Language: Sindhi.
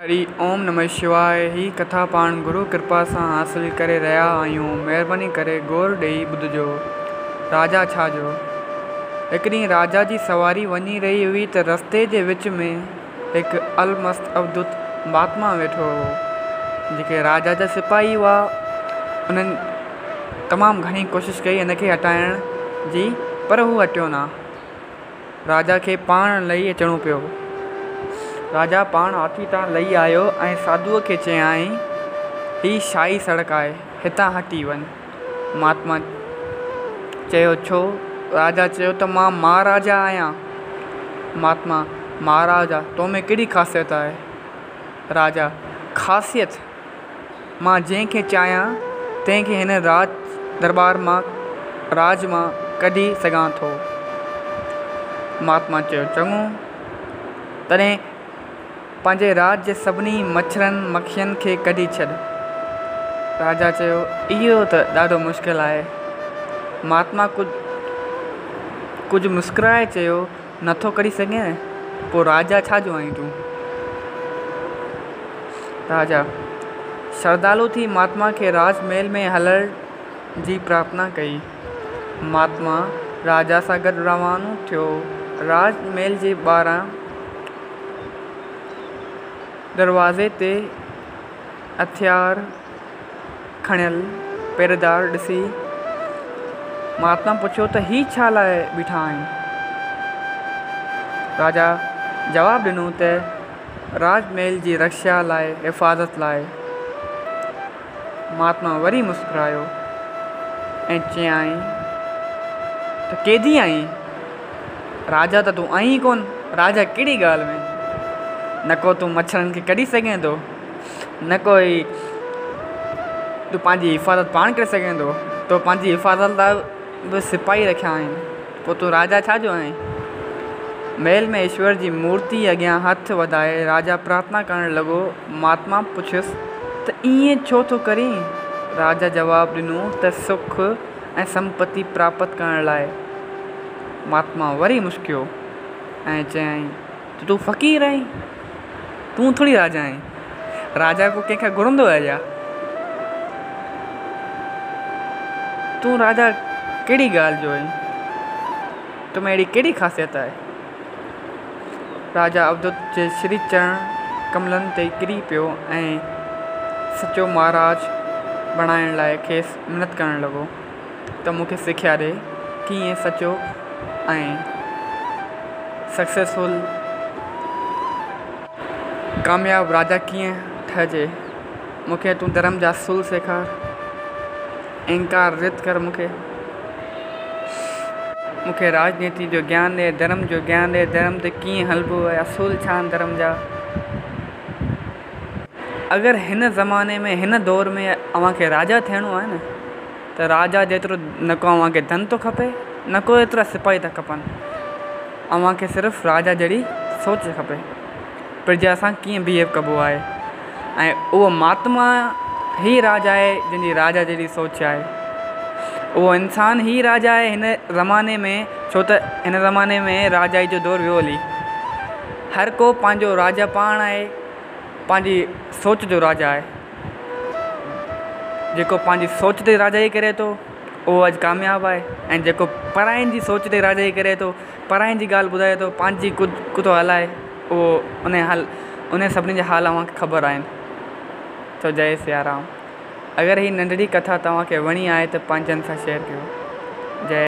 هري اوم نمه شواءِ هي ڪٿا پاڻ گرو ڪرپا سان حاصل ڪري رهيا آهيون مهرباني ڪري غور ڏيئي ٻڌجو. راجا ڇا جو؟ هڪ ڏينهن راجا جي سواري وڃي رهي هئي ته رستي جي وچ ۾ هڪ المست اوڌوت مهاتما ويٺو هو. جيڪي راجا جا سپاهي هئا انهن تمام گهڻي ڪوشش ڪئي هن کي هٽائڻ جي پر هو هٽيو نه. راجا کي پاڻ لهي اچڻو پيو. راجا پاڻ هاٿي تان لهي آيو ۽ ساڌوء کي چيائين، هي شاهي سڙڪ آهي، هتان هٽي وڃ. مهاتما چيو، ڇو؟ راجا چيو ته مان مهاراجا آهيان. مهاتما، مهاراجا تو ۾ ڪهڙي خاصيت آهي؟ راجا، خاصيت! مان جنهن کي چاهيان تنهن کي هن راج درٻار مان راڄ مان ڪڍي سگهان ٿو. مهاتما چيو، چڱو، تڏهن پنهنجي راڄ جي سڀني مڇرن مکين کي ڪڍي ڇڏ. راجا چيو، اهو ته ڏاڍو مشڪل آهي. مهاتما ڪجهه مسڪرائي چيو، نٿو ڪڍي سگهين، پوء راجا ڇا جو آهين تون؟ راجا شرڌالو ٿي مهاتما کي راج محل ۾ هلڻ جي پرارٿنا ڪئي. مهاتما راجا سان گڏ روانو ٿيو. راج محل جي ٻاهران دروازي تي هٿيار کڻيل پهريدار ڏسي مهاتما پڇيو ته هي ڇا لاء بيٺا آهن؟ راجا جواب ڏنو ته راج محل جي رڪشا لاء، حفاظت لاء. مهاتما وري مسڪرايو ۽ چيائين ته قيدي آهين، راجا ته تون آهين ئي ڪونه، راجا ڪهڙي ڳالهه ۾؟ نه ڪو تون مڇرن کي ڪڍي سگهين ٿو، نه ڪو ئي تون پنهنجي حفاظت پاڻ ڪري سگهين ٿو، تو پنهنجي حفاظت لاء به سپاهي رکيا آهن، پوء تون راجا ڇا جو آهين؟ محل ۾ ايشور جي مورتيء اڳيان هٿ وڌائي راجا پرارٿنا ڪرڻ لڳو. مهاتما پڇيس ته ائين ڇو ٿو ڪرين؟ راجا جواب ڏنو ته سک ۽ سمپتي پراپت ڪرڻ لاء. مهاتما وري مشڪيو ۽ چيائين ته تون فقير آهين، تون ٿوري راجا آهين. راجا ڪو ڪنهن کان گهرندو آهي ڇا؟ تون راجا ڪهڙي ڳالهه جو آهين؟ تو ۾ اهڙي ڪهڙي خاصيت آهي؟ راجا اوڌوت جي شري چرڻ ڪملن تي ڪري پيو ۽ سچو مهاراج بڻائڻ لاء کيس منت ڪرڻ لڳو ته مون کي سکيا ڏي ڪيئن سچو ۽ سڪسيسفل ڪامياب راجا ڪيئن ٺهجي؟ مون کي تون ڌرم جا اصول سيکار. اهنڪار رهت ڪر مون کي. مون کي راڄنيتي جو گيان ڏي، ڌرم جو گيان ڏي، ڌرم تي ڪيئن هلبو آهي، اصول ڇا آهن ڌرم جا. اگر هن زماني ۾ هن دور ۾ اوهان کي راجا ٿيڻو آهي نه ته راجا جيترو نه ڪو اوهان کي ڌن ٿو کپي نه ڪو ايترا سپاهي ٿا کپن. اوهان کي صرف راجا جهڙي سوچ کپي. پرجا سان ڪيئن بيهيو ڪبو آهي ۽ اهو مهاتما ئي راجا آهي جنهن جي راجا جهڙي سوچ آهي. اهو انسان ئي راجا آهي هن زماني ۾ ڇو ته هن زماني ۾ راجائي جو دور ويو هلي. هر ڪو پنهنجو راجا پاڻ آهي، پنهنجي سوچ جو راجا آهي. جيڪو پنهنجي سوچ تي راجائي ڪري ٿو اهو اڄ ڪامياب آهي ۽ جيڪو پراين جي سوچ تي راجائي ڪري ٿو، پراين جي ڳالهه ٻڌائي ٿو، پنهنجي ڪجهه ٿو هلائي اهو ان حال ان سڀني جا حال اوهان کي خبر آهن. سو جئي سيارام. اگر هي ننڍڙي ڪٿا توهان کي وڻي آهي ته پنهنجن سان شيئر ڪيو. جئي.